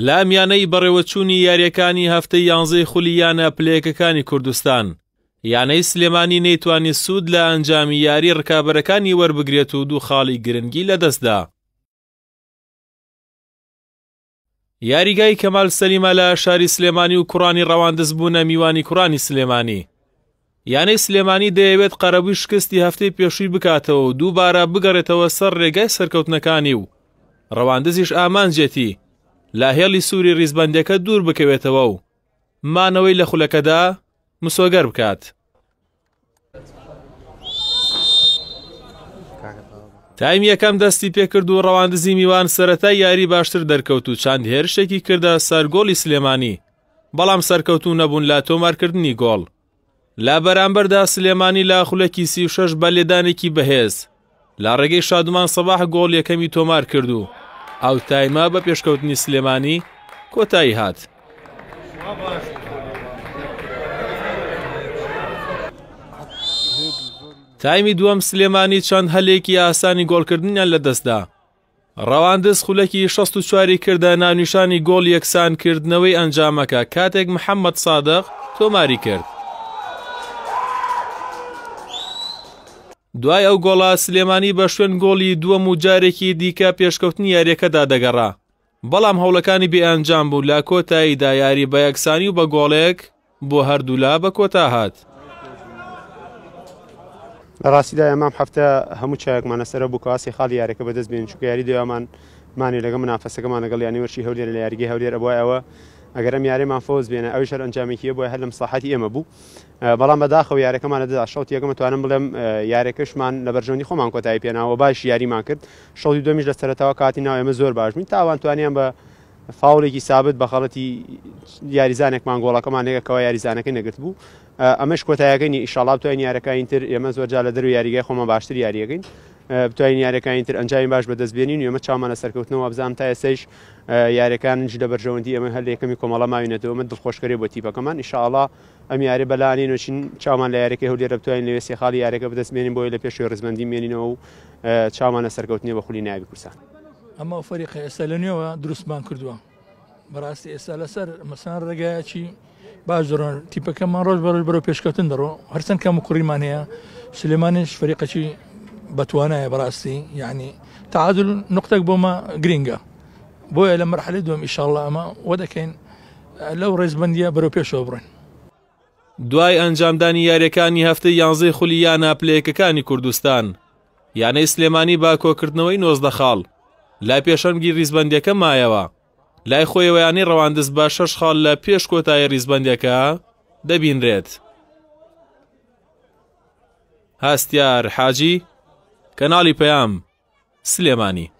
لە میانەی بەڕێوەچوونی یارییەکانی هەفتەی یانزەی خولی یانە پلەیەکەکانی کوردستان، یانەی سلێمانی نەیتوانی سوود لە ئەنجامی یاری ڕکابەرەکانی وەربگرێت و دوو خاڵی گرنگی لەدەستدا. یاریگای کەمال سەلیمە لە شاری سلێمانی و کوڕانی ڕەواندز بوونە میوانی کوڕانی سلێمانی. یانەی سلێمانی دەیەوێت قەرەبووی شکستی هەفتەی پێشووی بکاتەوە و دووبارە بگەڕێتەوە سەر ڕێگای سەرکەوتنەکانی و ڕەواندزیش ئامانجێتی لە هێڵی سووری ڕیزبەندیەکە دوور بکەوێتەوە و مانەوەی لە خولەکەدا مسۆگەر بکات. تایم یەکەم دەستی پێکرد و ڕەواندزی میوان سەرەتای یاری باشتر دەرکەوت و چەند هێرشێکی کردە سەر گۆڵی سلێمانی بەڵام سەرکەوتوو نەبوون لە تۆمارکردنی گۆڵ. لە بەرامبەردا سلێمانی لە خولەکی 36 بە لێدانێکی بەهێز لە ڕێگەی شادومان سەباح گۆڵ یەکەمی تۆمار کرد و ئەو تایمە بە پێشکەوتنی سلێمانی کۆتایی هات. تایمی دووەم سلێمانی چەند هەلێکی ئاسانی گۆڵکردنیان لەدەستدا. ڕەواندز خولەکی 64 ی کردە ناونیشانی گۆڵ یەکسانکردنەوەی ئەنجامەکە کاتێک محەممەد سادق تۆماری کرد. دوای ئەو گۆڵە سلێمانی بە شوێن گۆڵی دووەم و جارێکی دیکە پێشکەوتنی یاریەکەدا دەگەڕا بەڵام هەوڵەکانی بێ ئەنجام بوو لە کۆتاییدا یاری بە یەکسانی و بە گۆڵێک بۆ هەردوولا بە کۆتا هات. لە ڕاستیدا ئێمە ئەم هەفتە هەموو چاوێکمان لەسەرە بوو کەوا سێ خاڵی یاریەکە بەدەست بێنین چونکە یاری دوایمان مانێ لەگەڵ منافەسەکەمان لەگەڵ یانەی وەرشی هەولێر لە یاریگەی هەولێر ئەبوایە ئەوە ئەگەر ئەم یاریەمان فەوز بێنە ئەویش هەر ئەنجامێکی هەبوایە هەر لە مسڵەحەتی ئێمە بوو بەڵام بەداخەوە یاریەکەمان لەدەست دا شەوتی یەکەم ئەتوانم بڵێم یاریەکەشمان لە بەرژەوەندی خۆمان کۆتایی پێناوە باش یاریمان کرد شەوتی دووەمیش لە سەرەتاوە کاتی ناو ئێمە زۆر باش بووین تاوان توانیان بە فاوڵێکی سابت بە خەڵەتی یاریزانێکمان گۆڵەکەمان لێکە کەوا یاریزانەکەی نەگرت بوو ئەمەش کۆتایەکەی نی ئیشاڵا بتوانین یارەکانی تر ئێمە زۆر جار لە دەروی یاریگای خۆمان باشتر یاریەکەین بتوانین یارەکانی تر ئەنجامی باش بەدەست بێنین ئێمە چاومان لە سەرکەوتنەوە بزانام تا ئێستەیش یاریەکانش لە بەرژەوەندی ئێمە هەر لە یەکەمی کۆمەڵە ماوینەتەوە من دڵخۆشکەرێ بۆ تیپەکەمان ئیشاڵا ئەم یاری بەلانین وچین چاومان لە یاریەکەی هەولێرە بتوانین لەوێ سێ خاڵی یاریەکە بەدەست بێنین بۆی لە پێشەوەی ڕیزبەندی مێنینەوە و چاومان لە سەرکەوتنی بە خولی نایابی کوردستان. ئەمە ئەو فەریقە ئێستا لە نوێوە دروستمان کردووە بەڕاستی ئێستا لەسەر مەسان ڕێگایەکی باش دەڕۆن تیپەکەمان ڕۆژ بە ڕۆژ بەرەو پێشکەوتن دەڕۆ هەرچەند کەم و کوڕیمان هەیە سلێمانیش فەریقەکی بەتوانایە بەڕاستی یعنی تعادل نقطێک بۆمە گرینگە بۆیە لە مەرحەلەی دووەم ئیشاڵڵا ئەمە وە دەکەین لەو ڕێزبەندیە بەرەو پێشەوە بڕۆین. دوای ئەنجامدانی یاریەکانی هەفتەی یانزەی خولی یانە پلەیەکەکانی کوردستان یانەی سلێمانی بە کۆکردنەوەی 19 خاڵ لای پێشەنگی ریزبەندیەکە مایەوە لای خۆیەوە یانەی ڕەواندز بە شەش خاڵ لە پێش کۆتایی ریزبەندیەکە دەبینرێت. هەستیار حاجی کەناڵی پەیام سلێمانی.